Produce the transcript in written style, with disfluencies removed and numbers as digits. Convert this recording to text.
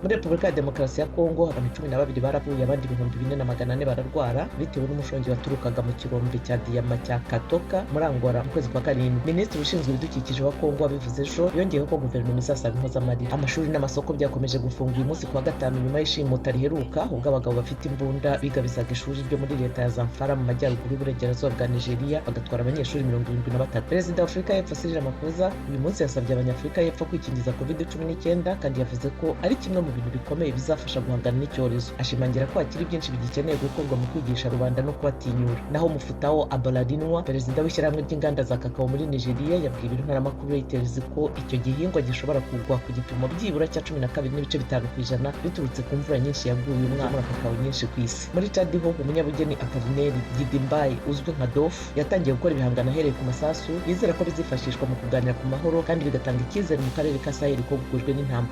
Muri Repubulika ya Demokarasi ya Kongo, abantu 12 barapfuye, abandi 4400 bararwara bitewe n'umushongi waturukaga mu kirombe cya diyama cya Katoka muri Angola mu kwezi kwa karindwi. Minisitiri ushinzwe ibidukikije wa Kongo wabivuze ejo yongeyeho ko guverinoma izasaba impozamarira. Amashuri n'amasoko byakomeje gufunga uyu munsi kuwa gatanu nyuma y'ishimuta riheruka, ubwo abagabo bafite imbunda bigabizaga ishuri ryo muri leta ya Zamfara mu majyaruguru y'uburengerazuba bwa Nigeria, bagatwara abanyeshuri 73. Perezida wa Afurika y'Epfo Cyril Ramaphosa uyu munsi yasabye Abanyafurika y'Epfo kwikingiza COVID-19, kandi yavuze ko ari kimwe mu bintu bikomeye bizafasha guhangana n'icyorezo, ashimangira ko hakiri byinshi bigikeneye gukorwa mu kwigisha rubanda no kubatinyura. Naho Mufutao Abolarinwa, perezida w'ishyirahamwe ry'inganda za kakao muri Nigeria, yabwiye ibiro ntaramakuru Reuters ko icyo gihingwa gishobora kugwa ku gipimo byibura cya 12.5% biturutse ku mvura nyinshi yaguye uyu mwaka kakao nyinshi ku isi. Muri Chad ho, umunyabugeni Apollinaire Gidimbaye uzwi nka Dof yatangiye gukora ibihangano ahereye ku masasu, yizera ko bizifashishwa mu kuganira ku mahoro kandi bigatanga icyizere mu karere ka Sahel kogojwe n'intambara.